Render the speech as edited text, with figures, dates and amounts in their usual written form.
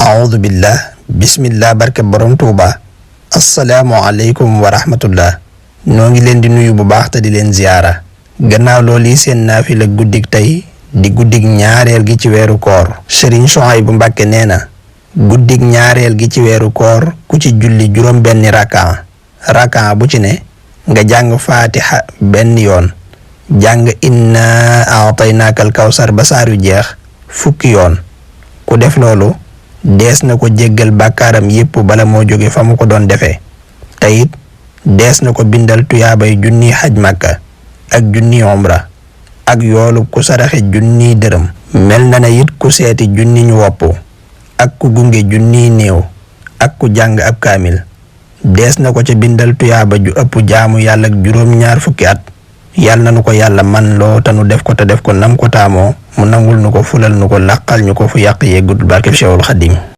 aoudu billah bismillah barke borom tuuba asalaamualeykum wa rahmatullah noo ngi leen di nuyu bu baax te di leen ziyaara gannaaw loolu yi seen naafila guddig tey di guddig ñaareel gi ci weeru koor Sëriñ Suhaybu Mbàkke nee na guddig ñaareel gi ci weeru koor ku ci julli juróom benni rakaa bu ci ne nga jàng faatiha benn yoon jàng inna a'taynaakal kawsar ba saar yu jeex fukki yoon ku def loolu dees na ko jéggal bàkkaaram yépp bala moo jóge fa mu ko doon defee te it dees na ko bindal tuyaabay junni xaj màkka ak junni umra ak yoolu ku saraxe junni dërëm mel na it ku seeti junni ñu wopp ak ku gunge junni néew ak ku jàng ab kaamil dees na ko ca bindal tuyaaba ju ëpp jaamu yàlla ak juróom-ñaar fukki at yàlla na nu ko yàlla man loo te nu def ko te def ko nam ko taamoo mu nangul nu ko fulal nu ko làqal ñu ko fu yàq yeggul barkeb Seexul Xadiim